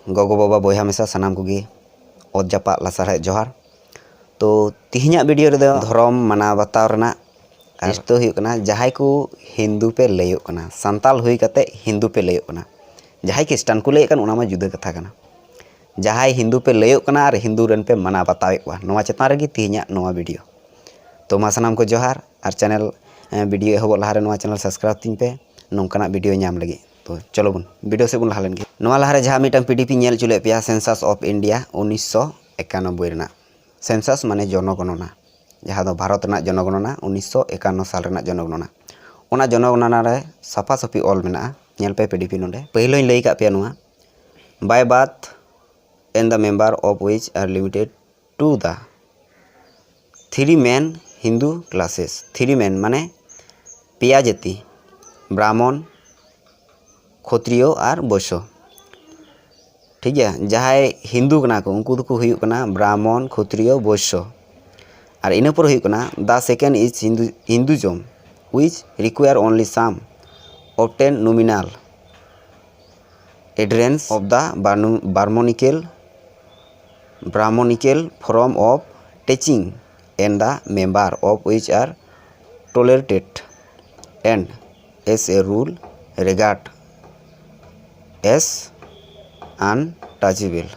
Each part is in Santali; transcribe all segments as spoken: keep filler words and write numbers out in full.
ᱜᱚᱜᱚ ᱵᱟᱵᱟ ᱵᱚᱭᱦᱟ ᱢᱤᱥᱨᱟ ᱥᱟᱱᱟᱢ ᱠᱚᱜᱮ ᱚᱛ ᱡᱟᱯᱟᱜ ᱞᱟᱥᱟᱲᱦᱮᱫ ᱡᱚᱦᱟᱨ᱾ ᱛᱚ ᱛᱮᱦᱮᱧᱟᱜ ᱵᱤᱰᱤᱭᱳ ᱨᱮᱫᱚ ᱫᱷᱚᱨᱚᱢ ᱢᱟᱱᱟᱣ ᱵᱟᱛᱟᱣ ᱨᱮᱱᱟᱜ ᱟᱨ ᱫᱚ ᱦᱩᱭᱩᱜ ᱠᱟᱱᱟ, ᱡᱟᱦᱟᱸᱭ ᱠᱚ ᱦᱤᱱᱫᱩ ᱯᱮ ᱞᱟᱹᱭᱚᱜ ᱠᱟᱱᱟ, ᱥᱟᱱᱛᱟᱞ ᱦᱩᱭ ᱠᱟᱛᱮ ᱦᱤᱱᱫᱩ ᱯᱮ ᱞᱟᱹᱭᱚᱜ ᱠᱟᱱᱟ, ᱡᱟᱦᱟᱸᱭ ᱠᱷᱨᱤᱥᱴᱟᱱ ᱠᱚ ᱞᱟᱹᱭᱮᱫ ᱠᱟᱱ ᱚᱱᱟ ᱢᱟ ᱡᱩᱫᱟᱹ ᱠᱟᱛᱷᱟ ᱠᱟᱱᱟ, ᱡᱟᱦᱟᱸᱭ ᱦᱤᱱᱫᱩ ᱯᱮ ᱞᱟᱹᱭᱚᱜ ᱠᱟᱱᱟ ᱟᱨ ᱦᱤᱱᱫᱩ ᱨᱮᱱ ᱯᱮ ᱢᱟᱱᱟᱣ ᱵᱟᱛᱟᱣᱮᱫ ᱠᱚᱣᱟ, ᱱᱚᱣᱟ ᱪᱮᱛᱟᱱ ᱨᱮᱜᱮ ᱛᱮᱦᱮᱧᱟᱜ ᱱᱚᱣᱟ ᱵᱤᱰᱤᱭᱳ᱾ ᱛᱚ ᱢᱟ ᱥᱟᱱᱟᱢ ᱠᱚ ᱡᱚᱦᱟᱨ, ᱟᱨ ᱪᱮᱱᱮᱞ ᱵᱤᱰᱤᱭᱳ ᱮᱦᱚᱵᱚᱜ ᱞᱟᱦᱟᱨᱮ ᱱᱚᱣᱟ ᱪᱮᱱᱮᱞ ᱥᱟᱵᱥᱠᱨᱟᱭᱤᱵᱽ ᱛᱤᱧ ᱯᱮ ᱱᱚᱝᱠᱟᱱᱟᱜ ᱵᱤᱰᱤᱭᱳ ᱧᱟᱢ ᱞᱟᱹᱜᱤᱫ᱾ ᱛᱚ ᱪᱚᱞᱚ ᱵᱚᱱ ᱵᱤᱰᱤᱭᱳ ᱥᱮᱫ ᱵᱚᱱ ᱞᱟᱦᱟ ᱞᱮᱱ ᱜᱮ᱾ ᱱᱚᱣᱟ ᱞᱟᱦᱟᱨᱮ ᱡᱟᱦᱟᱸ ᱢᱤᱫᱴᱟᱝ ᱯᱤᱰᱤᱯᱤ ᱧᱮᱞ ᱦᱚᱪᱚ ᱞᱮᱫ ᱯᱮᱭᱟ, ᱥᱮᱱᱥᱟᱥ ᱚᱯᱷ ᱤᱱᱰᱤᱭᱟ ᱩᱱᱤᱥᱥᱚ ᱮᱠᱟᱱᱚᱵᱵᱳᱭ ᱨᱮᱱᱟᱜ, ᱥᱮᱱᱥᱟᱥ ᱢᱟᱱᱮ ᱡᱚᱱᱚᱜᱚᱱᱚᱱᱟ, ᱡᱟᱦᱟᱸ ᱫᱚ ᱵᱷᱟᱨᱚᱛ ᱨᱮᱱᱟᱜ ᱡᱚᱱᱚᱜᱚᱱᱚᱱᱟ ᱩᱱᱤᱥᱥᱚ ᱮᱠᱟᱱᱱᱚ ᱥᱟᱞ ᱨᱮᱱᱟᱜ ᱡᱚᱱᱚᱜᱚᱱᱚᱱᱟ, ᱚᱱᱟ ᱡᱚᱱᱚᱜᱚᱱᱚᱱᱟ ᱨᱮ ᱥᱟᱯᱷᱟ ᱥᱟᱹᱯᱷᱤ ᱚᱞ ᱢᱮᱱᱟᱜᱼᱟ᱾ ᱧᱮᱞ ᱯᱮ ᱯᱤᱰᱤᱯᱤ ᱱᱚᱰᱮ, ᱯᱟᱹᱦᱤᱞ ᱦᱚᱧ ᱞᱟᱹᱭ ᱟᱠᱟᱫ ᱯᱮᱭᱟ ᱱᱚᱣᱟ, by birth and the member of which are limited to the three main Hindu classes, three main ᱢᱟᱱᱮ ᱯᱮᱭᱟ ᱡᱟᱹᱛᱤ, ᱵᱨᱟᱦᱢᱚᱱ, ᱠᱷᱚᱛᱨᱤᱭᱚ ᱟᱨ ᱵᱳᱭᱥᱚ᱾ ᱴᱷᱤᱠ ᱜᱮᱭᱟ, ᱡᱟᱦᱟᱸᱭ ᱦᱤᱱᱫᱩ ᱠᱟᱱᱟ ᱠᱚ ᱩᱱᱠᱩ ᱫᱚᱠᱚ ᱦᱩᱭᱩᱜ ᱠᱟᱱᱟ ᱵᱨᱟᱦᱢᱚᱱ, ᱠᱷᱚᱛᱨᱤᱭᱚ, ᱵᱳᱭᱥᱚ᱾ ᱟᱨ ᱤᱱᱟᱹ ᱯᱚᱨᱮ ᱦᱩᱭᱩᱜ ᱠᱟᱱᱟ the second is Hindu, Hinduism which require only some often nominal adherence of the Brahmonical, Brahmonical form of teaching and the member of which are tolerated and as a rule regard as untouchable.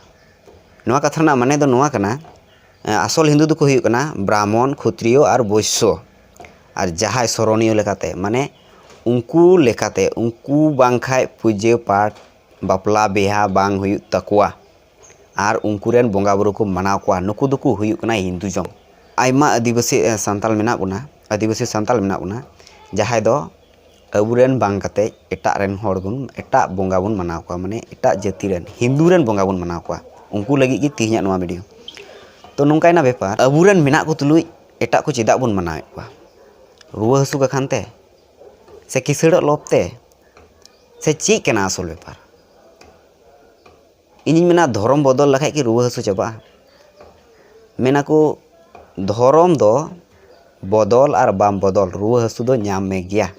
ᱱᱚᱣᱟ ᱠᱟᱛᱷᱟ ᱨᱮᱱᱟᱜ ᱢᱟᱱᱮ ᱫᱚ ᱱᱚᱣᱟ ᱠᱟᱱᱟ, ᱟᱥᱚᱞ ᱦᱤᱱᱫᱩ ᱫᱚᱠᱚ ᱦᱩᱭᱩᱜ ᱠᱟᱱᱟ ᱵᱨᱟᱦᱢᱚᱱ, ᱠᱷᱚᱛᱨᱤᱭᱚ ᱟᱨ ᱵᱳᱭᱥᱚ᱾ ᱟᱨ ᱡᱟᱦᱟᱸᱭ ᱥᱚᱨᱚᱱᱤᱭᱚ ᱞᱮᱠᱟᱛᱮ, ᱢᱟᱱᱮ ᱩᱱᱠᱩ ᱞᱮᱠᱟᱛᱮ, ᱩᱱᱠᱩ ᱵᱟᱝᱠᱷᱟᱡ ᱯᱩᱡᱟᱹ ᱯᱟᱴ, ᱵᱟᱯᱞᱟ ᱵᱤᱦᱟ ᱵᱟᱝ ᱦᱩᱭᱩᱜ ᱛᱟᱠᱚᱣᱟ᱾ ᱟᱨ ᱩᱱᱠᱩ ᱨᱮᱱ ᱵᱚᱸᱜᱟ ᱵᱩᱨᱩ ᱠᱚ ᱢᱟᱱᱟᱣ ᱠᱚᱣᱟ, ᱱᱩᱠᱩ ᱫᱚᱠᱚ ᱦᱩᱭᱩᱜ ᱠᱟᱱᱟ ᱦᱤᱱᱫᱩᱡᱚᱢ᱾ ᱟᱭᱢᱟ ᱟᱹᱫᱤᱵᱟᱹᱥᱤ, ᱮ, ᱥᱟᱱᱛᱟᱞ ᱢᱮᱱᱟᱜ ᱵᱚᱱᱟ, ᱟᱹᱫᱤᱵᱟᱹᱥᱤ ᱥᱟᱱᱛᱟᱞ ᱢᱮᱱᱟᱜ ᱵᱚᱱᱟ, ᱡᱟᱦᱟᱸᱭ ᱫᱚ ᱟᱵᱚᱨᱮᱱ ᱵᱟᱝ ᱠᱟᱛᱮ ᱮᱴᱟᱜ ᱨᱮᱱ ᱦᱚᱲ ᱵᱚᱱ, ᱮᱴᱟᱜ ᱵᱚᱸᱜᱟ ᱵᱚᱱ ᱢᱟᱱᱟᱣ ᱠᱚᱣᱟ, ᱢᱟᱱᱮ ᱮᱴᱟᱜ ᱡᱟᱹᱛᱤ ᱨᱮᱱ, ᱦᱤᱱᱫᱩ ᱨᱮᱱ ᱵᱚᱸᱜᱟ ᱵᱚᱱ ᱢᱟᱱᱟᱣ ᱠᱚᱣᱟ᱾ ᱩᱱᱠᱩ ᱞᱟᱹᱜᱤᱫ ᱜᱮ ᱛᱮᱦᱮᱧᱟᱜ ᱱᱚᱣᱟ ᱵᱷᱤᱰᱤᱭᱳ᱾ ᱛᱚ ᱱᱚᱝᱠᱟᱭᱱᱟ ᱵᱮᱯᱟᱨ, ᱟᱵᱚᱨᱮᱱ ᱢᱮᱱᱟᱜ ᱠᱚ ᱛᱩᱞᱩᱡ ᱮᱴᱟᱜ ᱠᱚ ᱪᱮᱫᱟᱜ ᱵᱚᱱ ᱢᱟᱱᱟᱣᱮᱫ ᱠᱚᱣᱟ? ᱨᱩᱣᱟᱹ ᱦᱟᱹᱥᱩ ᱠᱚ ᱠᱷᱟᱱ ᱛᱮ ᱥᱮ ᱠᱤᱥᱟᱹᱲᱚᱜ ᱞᱚᱵᱽ ᱛᱮ ᱥᱮ ᱪᱮᱫ ᱠᱟᱱᱟ ᱟᱥᱚᱞ ᱵᱮᱯᱟᱨ? ᱤᱧᱤᱧ ᱢᱮᱱᱟ ᱫᱷᱚᱨᱚᱢ ᱵᱚᱫᱚᱞ ᱞᱮᱠᱷᱟᱡ ᱠᱤ ᱨᱩᱣᱟᱹ ᱦᱟᱹᱥᱩ ᱪᱟᱵᱟᱜᱼᱟ? ᱢᱮᱱᱟᱠᱚ ᱫᱷᱚᱨᱚᱢ ᱫᱚ ᱵᱚᱫᱚᱞ ᱟᱨ ᱵᱟᱢ ᱵᱚᱫᱚᱞ ᱨᱩᱣᱟᱹ ᱦᱟᱹᱥᱩ ᱫᱚ ᱧᱟᱢ ᱢᱮ ᱜᱮᱭᱟ᱾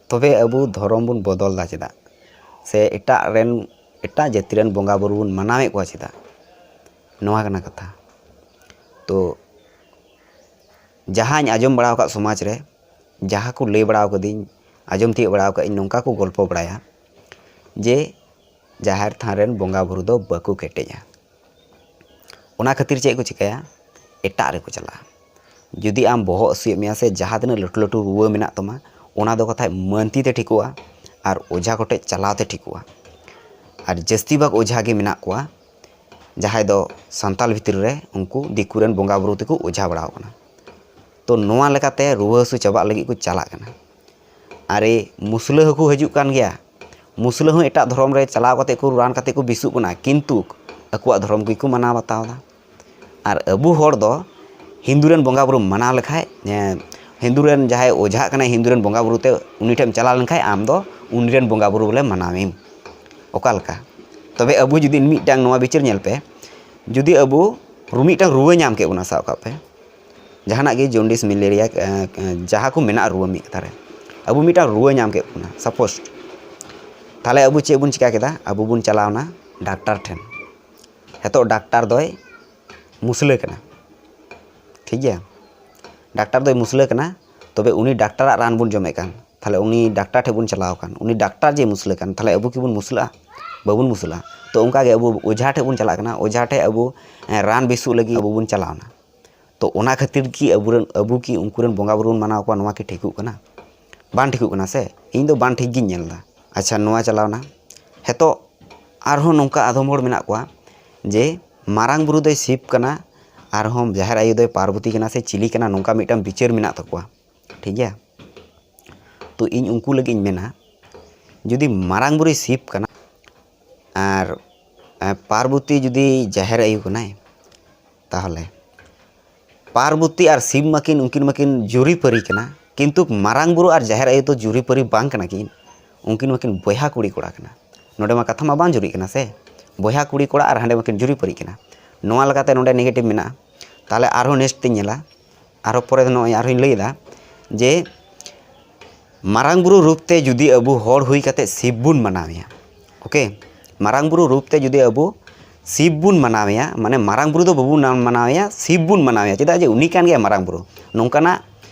ᱛᱚᱵᱮ ᱟᱵᱚ ᱫᱷᱚᱨᱚᱢ ᱵᱚᱱ ᱵᱚᱫᱚᱞ ᱫᱟ ᱪᱮᱫᱟᱜ? ᱥᱮ ᱮᱴᱟᱜ ᱨᱮᱱ, ᱮᱴᱟᱜ ᱮᱴᱟᱜ ᱡᱟᱹᱛᱤ ᱨᱮᱱ ᱵᱚᱸᱜᱟ ᱵᱩᱨᱩ ᱵᱚᱱ ᱢᱟᱱᱟᱣᱮᱫ ᱠᱚᱣᱟ ᱪᱮᱫᱟᱜ? ᱱᱚᱣᱟ ᱠᱟᱱᱟ ᱠᱟᱛᱷᱟ᱾ ᱛᱚ ᱡᱟᱦᱟᱸᱧ ᱟᱸᱡᱚᱢ ᱵᱟᱲᱟ ᱟᱠᱟᱫ ᱥᱚᱢᱟᱡᱽ ᱨᱮ, ᱡᱟᱦᱟᱸ ᱠᱚ ᱞᱟᱹᱭ ᱵᱟᱲᱟ ᱟᱠᱟᱫᱤᱧ, ᱟᱸᱡᱚᱢ ᱛᱤᱭᱳᱜ ᱵᱟᱲᱟ ᱟᱠᱟᱫ ᱤᱧ, ᱱᱚᱝᱠᱟ ᱠᱚ ᱜᱚᱞᱯᱚ ᱵᱟᱲᱟᱭᱟ ᱡᱮ ᱡᱟᱦᱮᱨ ᱛᱷᱟᱱ ᱨᱮᱱ ᱵᱚᱸᱜᱟ ᱵᱩᱨᱩ ᱫᱚ ᱵᱟᱠᱚ ᱠᱮᱴᱮᱡᱟ᱾ ᱚᱱᱟ ᱠᱷᱟᱹᱛᱤᱨ ᱪᱮᱫ ᱠᱚ ᱪᱤᱠᱟᱹᱭᱟ? ᱮᱴᱟᱜ ᱨᱮᱠᱚ ᱪᱟᱞᱟᱜᱼᱟ᱾ ᱡᱩᱫᱤ ᱟᱢ ᱵᱚᱦᱚᱜ ᱦᱟᱹᱥᱩᱭᱮᱫ ᱢᱮᱭᱟ ᱥᱮ ᱡᱟᱦᱟᱸ ᱛᱤᱱᱟᱹᱜ ᱞᱟᱹᱴᱩ ᱞᱟᱹᱴᱩ ᱨᱩᱣᱟᱹ ᱢᱮᱱᱟᱜ ᱛᱟᱢᱟ, ᱚᱱᱟ ᱫᱚ ᱠᱟᱛᱷᱟᱡ ᱢᱟᱹᱱᱛᱤ ᱛᱮ ᱴᱷᱤᱠᱚᱜᱼᱟ ᱟᱨ ᱚᱡᱷᱟ ᱠᱚᱴᱷᱮᱡ ᱪᱟᱞᱟᱣ ᱛᱮ ᱴᱷᱤᱠᱚᱜᱼᱟ᱾ ᱟᱨ ᱡᱟᱹᱥᱛᱤ ᱵᱷᱟᱜᱽ ᱚᱡᱷᱟ ᱜᱮ ᱢᱮᱱᱟᱜ ᱠᱚᱣᱟ ᱡᱟᱦᱟᱸᱭ ᱫᱚ ᱥᱟᱱᱛᱟᱞ ᱵᱷᱤᱛᱨᱤ ᱨᱮ ᱩᱱᱠᱩ ᱫᱤᱠᱩ ᱨᱮᱱ ᱵᱚᱸᱜᱟ ᱵᱩᱨᱩ ᱛᱮᱠᱚ ᱚᱡᱷᱟ ᱵᱟᱲᱟᱣ ᱠᱟᱱᱟ᱾ ᱛᱚ ᱱᱚᱣᱟ ᱞᱮᱠᱟᱛᱮ ᱨᱩᱣᱟᱹ ᱦᱟᱹᱥᱩ ᱪᱟᱵᱟᱜ ᱞᱟᱹᱜᱤᱫ ᱠᱚ ᱪᱟᱞᱟᱜ ᱠᱟᱱᱟ᱾ ᱟᱨᱮ ᱢᱩᱥᱞᱟᱹ ᱦᱚᱸᱠᱚ ᱦᱤᱡᱩᱜ ᱠᱟᱱ ᱜᱮᱭᱟ᱾ ᱢᱩᱥᱞᱟᱹ ᱦᱚᱸ ᱮᱴᱟᱜ ᱫᱷᱚᱨᱚᱢ ᱨᱮ ᱪᱟᱞᱟᱣ ᱠᱟᱛᱮ ᱠᱚ ᱨᱟᱱ ᱠᱟᱛᱮ ᱠᱚ ᱵᱮᱥᱚᱜ ᱠᱟᱱᱟ, ᱠᱤᱱᱛᱩ ᱟᱠᱚᱣᱟᱜ ᱫᱷᱚᱨᱚᱢ ᱜᱮᱠᱚ ᱢᱟᱱᱟᱣ ᱵᱟᱛᱟᱣ ᱮᱫᱟ᱾ ᱟᱨ ᱟᱵᱚ ᱦᱚᱲ ᱫᱚ ᱦᱤᱱᱫᱩ ᱨᱮᱱ ᱵᱚᱸᱜᱟ ᱵᱩᱨᱩ ᱢᱟᱱᱟᱣ ᱞᱮᱠᱷᱟᱡ, ᱮᱸ, ᱦᱤᱱᱫᱩ ᱨᱮᱱ ᱡᱟᱦᱟᱸᱭ ᱚᱡᱷᱟᱜ ᱠᱟᱱᱟᱭ, ᱦᱤᱱᱫᱩ ᱨᱮᱱ ᱵᱚᱸᱜᱟ ᱵᱩᱨᱩ ᱛᱮ ᱩᱱᱤ ᱴᱷᱮᱱ ᱮᱢ ᱪᱟᱞᱟᱣ ᱞᱮᱱᱠᱷᱟᱡ ᱟᱢ ᱫᱚ ᱩᱱᱤ ᱨᱮᱱ ᱵᱚᱸᱜᱟ ᱵᱩᱨᱩ ᱵᱚᱞᱮ ᱢᱟᱱᱟᱣᱮᱢ᱾ ᱚᱠᱟ ᱞᱮᱠᱟ? ᱛᱚᱵᱮ ᱟᱵᱚ ᱡᱩᱫᱤ ᱢᱤᱫᱴᱟᱝ ᱱᱚᱣᱟ ᱵᱤᱪᱟᱹᱨ ᱧᱮᱞ ᱯᱮ, ᱡᱩᱫᱤ ᱟᱵᱚ ᱨᱩ-, ᱢᱤᱫᱴᱟᱝ ᱨᱩᱣᱟᱹ ᱧᱟᱢ ᱠᱮᱫ ᱵᱚᱱᱟ, ᱥᱟᱵ ᱠᱟᱜ ᱯᱮ, ᱡᱟᱦᱟᱱᱟᱜ ᱜᱮ ᱡᱚᱱᱰᱤᱥ, ᱢᱮᱞᱮᱨᱤᱭᱟ, ᱮᱸ, ᱮᱸ, ᱡᱟᱦᱟᱸ ᱠᱚ ᱢᱮᱱᱟᱜᱼᱟ ᱨᱩᱣᱟᱹ ᱢᱤᱫ ᱠᱟᱛᱷᱟ ᱨᱮ, ᱟᱵᱚ ᱢᱤᱫᱴᱟᱝ ᱨᱩᱣᱟᱹ ᱧᱟᱢ ᱠᱮᱫ ᱵᱚᱱᱟ, ᱥᱟᱯᱳᱡᱽ, ᱛᱟᱦᱚᱞᱮ ᱟᱵᱚ ᱪᱮᱫ ᱵᱚᱱ ᱪᱤᱠᱟ ᱠᱮᱫᱟ? ᱟᱵᱚ ᱵᱚᱱ ᱪᱟᱞᱟᱣᱱᱟ ᱰᱟᱠᱛᱟᱨ ᱴᱷᱮᱱ᱾ ᱱᱤᱛᱚᱜ ᱰᱟᱠᱛᱟᱨ ᱫᱚᱭ ᱢᱩᱥᱞᱟᱹ ᱠᱟᱱᱟ, ᱴᱷᱤᱠ ᱜᱮᱭᱟ? ᱰᱟᱠᱛᱟᱨ ᱫᱚᱭ ᱢᱩᱥᱞᱟᱹ ᱠᱟᱱᱟ, ᱛᱚᱵᱮ ᱩᱱᱤ ᱰᱟᱠᱛᱟᱨᱟᱜ ᱨᱟᱱ ᱵᱚᱱ ᱡᱚᱢᱮᱫ ᱠᱟᱱ, ᱛᱟᱦᱚᱞᱮ ᱩᱱᱤ ᱰᱟᱠᱛᱟᱨ ᱴᱷᱮᱱ ᱵᱚᱱ ᱪᱟᱞᱟᱣ ᱟᱠᱟᱱ, ᱩᱱᱤ ᱰᱟᱠᱛᱟᱨ ᱡᱮ ᱢᱩᱥᱞᱟᱹ ᱠᱟᱱ, ᱛᱟᱦᱚᱞᱮ ᱟᱵᱚ ᱠᱤ ᱵᱚᱱ ᱢᱩᱥᱞᱟᱹᱜᱼᱟ? ᱵᱟᱵᱚᱱ ᱢᱩᱥᱞᱟᱹᱜᱼᱟ᱾ ᱛᱚ ᱚᱱᱠᱟ ᱜᱮ ᱟᱵᱚ ᱚᱡᱷᱟ ᱴᱷᱮᱱ ᱵᱚᱱ ᱪᱟᱞᱟᱜ ᱠᱟᱱᱟ, ᱚᱡᱷᱟ ᱴᱷᱮᱱ ᱟᱵᱚ, ᱮᱸ, ᱨᱟᱱ ᱵᱮᱥᱚᱜ ᱞᱟᱹᱜᱤᱫ ᱟᱵᱚ ᱵᱚᱱ ᱪᱟᱞᱟᱣᱱᱟ᱾ ᱛᱚ ᱚᱱᱟ ᱠᱷᱟᱹᱛᱤᱨ ᱠᱤ ᱟᱵᱚᱨᱮᱱ, ᱟᱵᱚ ᱠᱤ ᱩᱱᱠᱩ ᱨᱮᱱ ᱵᱚᱸᱜᱟ ᱵᱩᱨᱩ ᱵᱚᱱ ᱢᱟᱱᱟᱣ ᱠᱚᱣᱟ? ᱱᱚᱣᱟ ᱠᱤ ᱴᱷᱤᱠᱚᱜ ᱠᱟᱱᱟ? ᱵᱟᱝ ᱴᱷᱤᱠᱚᱜ ᱠᱟᱱᱟ ᱥᱮ? ᱤᱧ ᱫᱚ ᱵᱟᱝ ᱴᱷᱤᱠ ᱜᱤᱧ ᱧᱮᱞ ᱮᱫᱟ᱾ ᱟᱪᱪᱷᱟ, ᱱᱚᱣᱟ ᱪᱟᱞᱟᱣᱱᱟ᱾ ᱦᱮᱛᱚᱜ ᱟᱨᱦᱚᱸ ᱱᱚᱝᱠᱟ ᱟᱫᱚᱢ ᱦᱚᱲ ᱢᱮᱱᱟᱜ ᱠᱚᱣᱟ ᱡᱮ ᱢᱟᱨᱟᱝ ᱵᱩᱨᱩ ᱫᱚᱭ ᱥᱤᱵ ᱠᱟᱱᱟ, ᱟᱨᱦᱚᱸ ᱡᱟᱦᱮᱨ ᱟᱭᱳ ᱫᱚᱭ ᱯᱟᱨᱵᱚᱛᱤ ᱠᱟᱱᱟ ᱥᱮ ᱪᱤᱞᱤ ᱠᱟᱱᱟ, ᱱᱚᱝᱠᱟ ᱢᱤᱫᱴᱟᱝ ᱵᱤᱪᱟᱹᱨ ᱢᱮᱱᱟᱜ ᱛᱟᱠᱚᱣᱟ, ᱴᱷᱤᱠ ᱜᱮᱭᱟ? ᱛᱚ ᱤᱧ ᱩᱱᱠᱩ ᱞᱟᱹᱜᱤᱫ ᱤᱧ ᱢᱮᱱᱟ, ᱡᱩᱫᱤ ᱢᱟᱨᱟᱝ ᱵᱩᱨᱩᱭ ᱥᱤᱵ ᱠᱟᱱᱟ ᱟᱨ, ᱮ, ᱯᱟᱨᱵᱚᱛᱤ ᱡᱩᱫᱤ ᱡᱟᱦᱮᱨ ᱟᱭᱳ ᱠᱟᱱᱟᱭ, ᱛᱟᱦᱚᱞᱮ ᱯᱟᱨᱵᱚᱛᱤ ᱟᱨ ᱥᱤᱵ ᱢᱟᱠᱤᱱ, ᱩᱱᱠᱤᱱ ᱢᱟᱠᱤᱱ ᱡᱩᱨᱤᱯᱟᱹᱨᱤ ᱠᱟᱱᱟ, ᱠᱤᱱᱛᱩ ᱢᱟᱨᱟᱝ ᱵᱩᱨᱩ ᱟᱨ ᱡᱟᱦᱮᱨ ᱟᱭᱳ ᱫᱚ ᱡᱩᱨᱤᱯᱟᱹᱨᱤ ᱵᱟᱝ ᱠᱟᱱᱟ ᱠᱤᱱ, ᱩᱱᱠᱤᱱ ᱢᱟᱠᱤᱱ ᱵᱚᱭᱦᱟ ᱠᱩᱲᱤ ᱠᱚᱲᱟ ᱠᱟᱱᱟ᱾ ᱱᱚᱰᱮ ᱢᱟ ᱠᱟᱛᱷᱟ ᱢᱟ ᱵᱟᱝ ᱡᱩᱨᱤᱜ ᱠᱟᱱᱟ ᱥᱮ, ᱵᱚᱭᱦᱟ ᱠᱩᱲᱤ ᱠᱚᱲᱟ ᱟᱨ ᱦᱟᱸᱰᱮ ᱢᱟᱠᱤᱱ ᱡᱩᱨᱤᱯᱟᱹᱨᱤ ᱠᱟᱱᱟ᱾ ᱱᱚᱣᱟ ᱞᱮᱠᱟᱛᱮ ᱱᱚᱰᱮ ᱱᱮᱜᱮᱴᱤᱵᱷ ᱢᱮᱱᱟᱜᱼᱟ᱾ ᱛᱟᱦᱚᱞᱮ ᱟᱨᱦᱚᱸ ᱱᱮᱠᱥᱴ ᱛᱤᱧ ᱧᱮᱞᱟ, ᱟᱨᱦᱚᱸ ᱯᱚᱨᱮ ᱫᱚ ᱱᱚᱜᱼᱚᱭ ᱟᱨᱦᱚᱸᱧ ᱞᱟᱹᱭᱮᱫᱟ ᱡᱮ ᱢᱟᱨᱟᱝ ᱵᱩᱨᱩ ᱨᱩᱯ ᱛᱮ ᱡᱩᱫᱤ ᱟᱵᱚ ᱦᱚᱲ ᱦᱩᱭ ᱠᱟᱛᱮ ᱥᱤᱵ ᱵᱚᱱ ᱢᱟᱱᱟᱣᱮᱭᱟ, ᱳᱠᱮ, ᱢᱟᱨᱟᱝ ᱵᱩᱨᱩ ᱨᱩᱯ ᱛᱮ ᱡᱩᱫᱤ ᱟᱵᱚ ᱥᱤᱵ ᱵᱚᱱ ᱢᱟᱱᱟᱣᱮᱭᱟ, ᱢᱟᱱᱮ ᱢᱟᱨᱟᱝ ᱵᱩᱨᱩ ᱫᱚ ᱵᱟᱵᱚᱱ ᱢᱟᱱᱟᱣᱮᱭᱟ, ᱥᱤᱵ ᱵᱚᱱ ᱢᱟᱱᱟᱣᱮᱭᱟ, ᱪᱮᱫᱟᱜ ᱡᱮ ᱩᱱᱤ ᱠᱟᱱ ᱜᱮᱭᱟᱭ ᱢᱟᱨᱟᱝ ᱵᱩᱨᱩ᱾ ᱱᱚᱝᱠᱟᱱᱟᱜ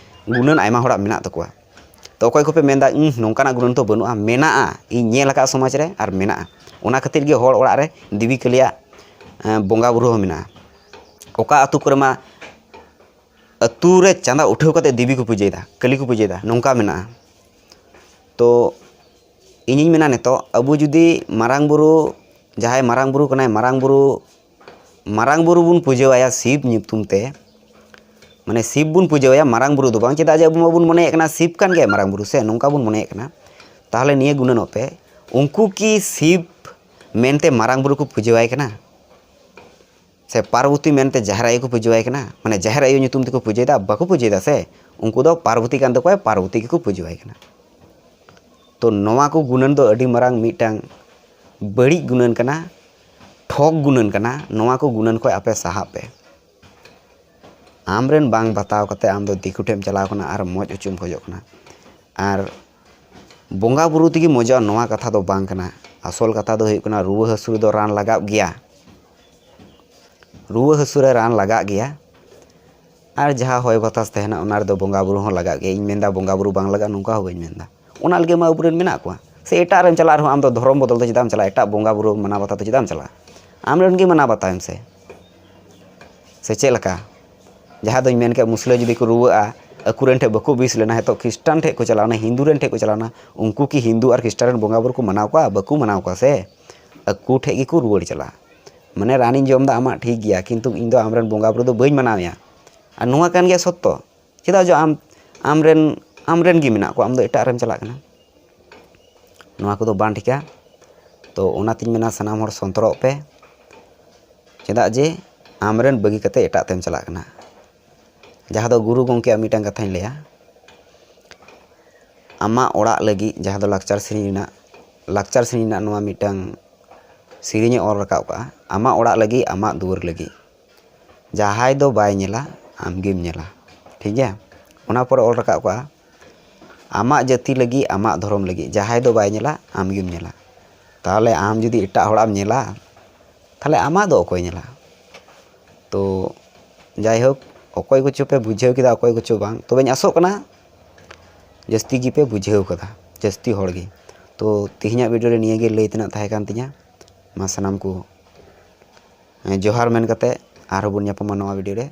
ᱜᱩᱱᱟᱹᱱ ᱟᱭᱢᱟ ᱦᱚᱲᱟᱜ ᱢᱮᱱᱟᱜ ᱛᱟᱠᱚᱣᱟ᱾ ᱛᱚ ᱚᱠᱚᱭ ᱠᱚᱯᱮ ᱢᱮᱱᱫᱟ, "ᱩᱸ, ᱱᱚᱝᱠᱟᱱᱟᱜ ᱜᱩᱱᱟᱹᱱ ᱛᱚ ᱵᱟᱹᱱᱩᱜᱼᱟ"? ᱢᱮᱱᱟᱜᱼᱟ, ᱤᱧ ᱧᱮᱞ ᱟᱠᱟᱫ ᱥᱚᱢᱟᱡᱽ ᱨᱮ, ᱟᱨ ᱢᱮᱱᱟᱜᱼᱟ᱾ ᱚᱱᱟ ᱠᱷᱟᱹᱛᱤᱨ ᱜᱮ ᱦᱚᱲ ᱚᱲᱟᱜ ᱨᱮ ᱫᱮᱵᱤ ᱠᱟᱹᱞᱤᱭᱟᱜ, ᱮᱸ, ᱵᱚᱸᱜᱟ ᱵᱩᱨᱩ ᱦᱚᱸ ᱢᱮᱱᱟᱜᱼᱟ᱾ ᱚᱠᱟ ᱟᱹᱛᱩ ᱠᱚᱨᱮ ᱢᱟ ᱟᱹᱛᱩ ᱨᱮ ᱪᱟᱸᱫᱟ ᱩᱴᱷᱟᱹᱣ ᱠᱟᱛᱮ ᱫᱮᱵᱤ ᱠᱚ ᱯᱩᱡᱟᱹᱭᱮᱫᱟ, ᱠᱟᱹᱞᱤ ᱠᱚ ᱯᱩᱡᱟᱹᱭᱮᱫᱟ, ᱱᱚᱝᱠᱟ ᱢᱮᱱᱟᱜᱼᱟ᱾ ᱛᱚ ᱤᱧᱤᱧ ᱢᱮᱱᱟ, ᱱᱤᱛᱚᱜ ᱟᱵᱚ ᱡᱩᱫᱤ ᱢᱟᱨᱟᱝ ᱵᱩᱨᱩ, ᱡᱟᱦᱟᱸᱭ ᱢᱟᱨᱟᱝ ᱵᱩᱨᱩ ᱠᱟᱱᱟᱭ, ᱢᱟᱨᱟᱝ ᱵᱩᱨᱩ, ᱢᱟᱨᱟᱝ ᱵᱩᱨᱩ ᱵᱚᱱ ᱯᱩᱡᱟᱹᱣᱟᱭᱟ ᱥᱤᱵ ᱧᱩᱛᱩᱢ ᱛᱮ, ᱢᱟᱱᱮ ᱥᱤᱵ ᱵᱚᱱ ᱯᱩᱡᱟᱹᱣᱟᱭᱟ, ᱢᱟᱨᱟᱝ ᱵᱩᱨᱩ ᱫᱚ ᱵᱟᱝ, ᱪᱮᱫᱟᱜ ᱡᱮ ᱟᱵᱚ ᱢᱟᱵᱚᱱ ᱢᱚᱱᱮᱭᱮᱫ ᱠᱟᱱᱟ ᱥᱤᱵ ᱠᱟᱱ ᱜᱮᱭᱟᱭ ᱢᱟᱨᱟᱝ ᱵᱩᱨᱩ, ᱥᱮ ᱱᱚᱝᱠᱟ ᱵᱚᱱ ᱢᱚᱱᱮᱭᱮᱫ ᱠᱟᱱᱟ᱾ ᱛᱟᱦᱚᱞᱮ ᱱᱤᱭᱟᱹ ᱜᱩᱱᱟᱹᱱᱚᱜ ᱯᱮ, ᱩᱱᱠᱩ ᱠᱤ ᱥᱤᱵ ᱢᱮᱱᱛᱮ ᱢᱟᱨᱟᱝ ᱵᱩᱨᱩ ᱠᱚ ᱯᱩᱡᱟᱹᱣᱟᱭ ᱠᱟᱱᱟ? ᱥᱮ ᱯᱟᱨᱵᱚᱛᱤ ᱢᱮᱱᱛᱮ ᱡᱟᱦᱮᱨ ᱟᱭᱳ ᱠᱚ ᱯᱩᱡᱟᱹᱣᱟᱭ ᱠᱟᱱᱟ? ᱢᱟᱱᱮ ᱡᱟᱦᱮᱨ ᱟᱭᱳ ᱧᱩᱛᱩᱢ ᱛᱮᱠᱚ ᱯᱩᱡᱟᱹᱭᱮᱫᱟ? ᱵᱟᱠᱚ ᱯᱩᱡᱟᱹᱭᱮᱫᱟ ᱥᱮ᱾ ᱩᱱᱠᱩ ᱫᱚ ᱯᱟᱨᱵᱚᱛᱤ ᱠᱟᱱ ᱛᱟᱠᱚᱣᱟ, ᱯᱟᱨᱵᱚᱛᱤ ᱜᱮᱠᱚ ᱯᱩᱡᱟᱹᱣᱟᱭ ᱠᱟᱱᱟ᱾ ᱛᱚ ᱱᱚᱣᱟ ᱠᱚ ᱜᱩᱱᱟᱹᱱ ᱫᱚ ᱟᱹᱰᱤ ᱢᱟᱨᱟᱝ ᱢᱤᱫᱴᱟᱝ ᱵᱟᱹᱲᱤᱡ ᱜᱩᱱᱟᱹᱱ ᱠᱟᱱᱟ, ᱴᱷᱚᱠ ᱜᱩᱱᱟᱹᱱ ᱠᱟᱱᱟ᱾ ᱱᱚᱣᱟ ᱠᱚ ᱜᱩᱱᱟᱹᱱ ᱠᱷᱚᱱ ᱟᱯᱮ ᱥᱟᱦᱟᱜ ᱯᱮ᱾ ᱟᱢᱨᱮᱱ ᱵᱟᱝ ᱵᱟᱛᱟᱣ ᱠᱟᱛᱮ ᱟᱢ ᱫᱚ ᱫᱤᱠᱩ ᱴᱷᱮᱱ ᱮᱢ ᱪᱟᱞᱟᱣ ᱠᱟᱱᱟ ᱟᱨ ᱢᱚᱡᱽ ᱦᱚᱪᱚᱢ ᱠᱷᱚᱡᱚᱜ ᱠᱟᱱᱟ᱾ ᱟᱨ ᱵᱚᱸᱜᱟ ᱵᱩᱨᱩ ᱛᱮᱜᱮ ᱢᱚᱡᱚᱜᱼᱟ, ᱱᱚᱣᱟ ᱠᱟᱛᱷᱟ ᱫᱚ ᱵᱟᱝ ᱠᱟᱱᱟ᱾ ᱟᱥᱚᱞ ᱠᱟᱛᱷᱟ ᱫᱚ ᱦᱩᱭᱩᱜ ᱠᱟᱱᱟ, ᱨᱩᱣᱟᱹ ᱦᱟᱹᱥᱩ ᱨᱮᱫᱚ ᱨᱟᱱ ᱞᱟᱜᱟᱜ ᱜᱮᱭᱟ᱾ ᱨᱩᱣᱟᱹ ᱦᱟᱹᱥᱩ ᱨᱮ ᱨᱟᱱ ᱞᱟᱜᱟᱜ ᱜᱮᱭᱟ᱾ ᱟᱨ ᱡᱟᱦᱟᱸ ᱦᱚᱭ ᱵᱟᱛᱟᱥ ᱛᱟᱦᱮᱱᱟ, ᱚᱱᱟ ᱨᱮᱫᱚ ᱵᱚᱸᱜᱟ ᱵᱩᱨᱩ ᱦᱚᱸ ᱞᱟᱜᱟᱜ ᱜᱮᱭᱟ᱾ ᱤᱧ ᱢᱮᱱᱫᱟ ᱵᱚᱸᱜᱟ ᱵᱩᱨᱩ ᱵᱟᱝ ᱞᱟᱜᱟᱜᱼᱟ, ᱱᱚᱝᱠᱟ ᱦᱚᱸ ᱵᱟᱹᱧ ᱢᱮᱱᱫᱟ᱾ ᱚᱱᱟ ᱞᱟᱹᱜᱤᱫ ᱢᱟ ᱟᱵᱚᱨᱮᱱ ᱢᱮᱱᱟᱜ ᱠᱚᱣᱟ᱾ ᱥᱮ ᱮᱴᱟᱜ ᱨᱮᱢ ᱪᱟᱞᱟᱜ ᱨᱮᱦᱚᱸ, ᱟᱢ ᱫᱚ ᱫᱷᱚᱨᱚᱢ ᱵᱚᱫᱚᱞ ᱫᱚ ᱪᱮᱫᱟᱜ ᱮᱢ ᱪᱟᱞᱟᱜᱼᱟ? ᱮᱴᱟᱜ ᱵᱚᱸᱜᱟ ᱵᱩᱨᱩ ᱢᱟᱱᱟᱣ ᱵᱟᱛᱟᱣ ᱫᱚ ᱪᱮᱫᱟᱜ ᱮᱢ ᱪᱟᱞᱟᱜᱼᱟ? ᱟᱢᱨᱮᱱ ᱜᱮ ᱢᱟᱱᱟᱣ ᱵᱟᱛᱟᱣ ᱮᱢ ᱥᱮ᱾ ᱥᱮ ᱪᱮᱫ ᱞᱮᱠᱟ? ᱡᱟᱦᱟᱸ ᱫᱚᱧ ᱢᱮᱱ ᱠᱮᱫ, ᱢᱩᱥᱞᱟᱹ ᱡᱩᱫᱤ ᱠᱚ ᱨᱩᱣᱟᱹᱜᱼᱟ, ᱟᱠᱚᱨᱮᱱ ᱴᱷᱮᱱ ᱵᱟᱠᱚ ᱵᱤᱥ ᱞᱮᱱᱟ, ᱱᱤᱛᱚᱜ ᱠᱷᱨᱤᱥᱴᱟᱱ ᱴᱷᱮᱱ ᱠᱚ ᱪᱟᱞᱟᱣᱱᱟ, ᱦᱤᱱᱫᱩ ᱨᱮᱱ ᱴᱷᱮᱱ ᱠᱚ ᱪᱟᱞᱟᱣᱱᱟ, ᱩᱱᱠᱩ ᱠᱤ ᱦᱤᱱᱫᱩ ᱟᱨ ᱠᱷᱨᱤᱥᱴᱟᱱ ᱨᱮᱱ ᱵᱚᱸᱜᱟ ᱵᱩᱨᱩ ᱠᱚ ᱢᱟᱱᱟᱣ ᱠᱚᱣᱟ? ᱵᱟᱠᱚ ᱢᱟᱱᱟᱣ ᱠᱚᱣᱟ ᱥᱮ᱾ ᱟᱠᱚ ᱴᱷᱮᱱ ᱜᱮᱠᱚ ᱨᱩᱣᱟᱹᱲ ᱪᱟᱞᱟᱜᱼᱟ᱾ ᱢᱟᱱᱮ, ᱨᱟᱱᱤᱧ ᱡᱚᱢ ᱮᱫᱟ ᱟᱢᱟᱜ, ᱴᱷᱤᱠ ᱜᱮᱭᱟ, ᱠᱤᱱᱛᱩ ᱤᱧ ᱫᱚ ᱟᱢᱨᱮᱱ ᱵᱚᱸᱜᱟ ᱵᱩᱨᱩ ᱫᱚ ᱵᱟᱹᱧ ᱢᱟᱱᱟᱣᱮᱭᱟ᱾ ᱟᱨ ᱱᱚᱣᱟ ᱠᱟᱱ ᱜᱮᱭᱟ ᱥᱚᱛᱛᱚ᱾ ᱪᱮᱫᱟᱜ ᱡᱮ ᱟᱢ, ᱟᱢᱨᱮᱱ, ᱟᱢᱨᱮᱱ ᱜᱮ ᱢᱮᱱᱟᱜ ᱠᱚᱣᱟ, ᱟᱢ ᱫᱚ ᱮᱴᱟᱜ ᱨᱮᱢ ᱪᱟᱞᱟᱜ ᱠᱟᱱᱟ᱾ ᱱᱚᱣᱟ ᱠᱚᱫᱚ ᱵᱟᱝ ᱴᱷᱤᱠᱟ᱾ ᱛᱚ ᱚᱱᱟᱛᱤᱧ ᱢᱮᱱᱟ, ᱥᱟᱱᱟᱢ ᱦᱚᱲ ᱥᱚᱱᱛᱚᱨᱚᱜ ᱯᱮ᱾ ᱪᱮᱫᱟᱜ ᱡᱮ ᱟᱢᱨᱮᱱ ᱵᱟᱹᱜᱤ ᱠᱟᱛᱮ ᱮᱴᱟᱜ ᱛᱮᱢ ᱪᱟᱞᱟᱜ ᱠᱟᱱᱟ᱾ ᱡᱟᱦᱟᱸ ᱫᱚ ᱜᱩᱨᱩ ᱜᱚᱢᱠᱮᱭᱟᱜ ᱢᱤᱫᱴᱟᱝ ᱠᱟᱛᱷᱟᱧ ᱞᱟᱹᱭᱟ, ᱟᱢᱟᱜ ᱚᱲᱟᱜ ᱞᱟᱹᱜᱤᱫ, ᱡᱟᱦᱟᱸ ᱫᱚ ᱞᱟᱠᱪᱟᱨ ᱥᱮᱨᱮᱧ ᱨᱮᱱᱟᱜ, ᱞᱟᱠᱪᱟᱨ ᱥᱮᱨᱮᱧ ᱨᱮᱱᱟᱜ ᱱᱚᱣᱟ ᱢᱤᱫᱴᱟᱝ ᱥᱮᱨᱮᱧᱮ ᱚᱞ ᱨᱟᱠᱟᱵ ᱠᱟᱜᱼᱟ, ᱟᱢᱟᱜ ᱚᱲᱟᱜ ᱞᱟᱹᱜᱤᱫ, ᱟᱢᱟᱜ ᱫᱩᱣᱟᱹᱨ ᱞᱟᱹᱜᱤᱫ᱾ ᱡᱟᱦᱟᱸᱭ ᱫᱚ ᱵᱟᱭ ᱧᱮᱞᱟ, ᱟᱢᱜᱮᱢ ᱧᱮᱞᱟ᱾ ᱴᱷᱤᱠ ᱜᱮᱭᱟ? ᱚᱱᱟ ᱯᱚᱨᱮ ᱚᱞ ᱨᱟᱠᱟᱵ ᱠᱟᱜᱼᱟ, ᱟᱢᱟᱜ ᱡᱟᱹᱛᱤ ᱞᱟᱹᱜᱤᱫ, ᱟᱢᱟᱜ ᱫᱷᱚᱨᱚᱢ ᱞᱟᱹᱜᱤᱫ, ᱡᱟᱦᱟᱸᱭ ᱫᱚ ᱵᱟᱭ ᱧᱮᱞᱟ, ᱟᱢᱜᱮᱢ ᱧᱮᱞᱟ᱾ ᱛᱟᱦᱚᱞᱮ ᱟᱢ ᱡᱩᱫᱤ ᱮᱴᱟᱜ ᱦᱚᱲᱟᱜ ᱮᱢ ᱧᱮᱞᱟ, ᱛᱟᱦᱚᱞᱮ ᱟᱢᱟᱜ ᱫᱚ ᱚᱠᱚᱭ ᱧᱮᱞᱟ? ᱛᱚ ᱡᱟᱭᱦᱳᱠ, ᱚᱠᱚᱭ ᱠᱚᱪᱚ ᱯᱮ ᱵᱩᱡᱷᱟᱹᱣ ᱠᱮᱫᱟ, ᱚᱠᱚᱭ ᱠᱚᱪᱚ ᱵᱟᱝ᱾ ᱛᱚᱵᱮᱧ ᱟᱥᱚᱜ ᱠᱟᱱᱟ ᱡᱟᱹᱥᱛᱤ ᱜᱮᱯᱮ ᱵᱩᱡᱷᱟᱹᱣ ᱠᱟᱫᱟ, ᱡᱟᱹᱥᱛᱤ ᱦᱚᱲ ᱜᱮ᱾ ᱛᱚ ᱛᱮᱦᱮᱧᱟᱜ ᱵᱷᱤᱰᱤᱭᱳ ᱨᱮ ᱱᱤᱭᱟᱹ ᱜᱮ ᱞᱟᱹᱭ ᱛᱮᱱᱟᱜ ᱛᱟᱦᱮᱸ ᱠᱟᱱ ᱛᱤᱧᱟᱹ᱾ ᱢᱟ ᱥᱟᱱᱟᱢ ᱠᱚ, ᱮᱸ, ᱡᱚᱦᱟᱨ ᱢᱮᱱ ᱠᱟᱛᱮ ᱟᱨᱦᱚᱸ ᱵᱚᱱ ᱧᱟᱯᱟᱢᱟ ᱱᱚᱣᱟ ᱵᱷᱤᱰᱤᱭᱳ ᱨᱮ᱾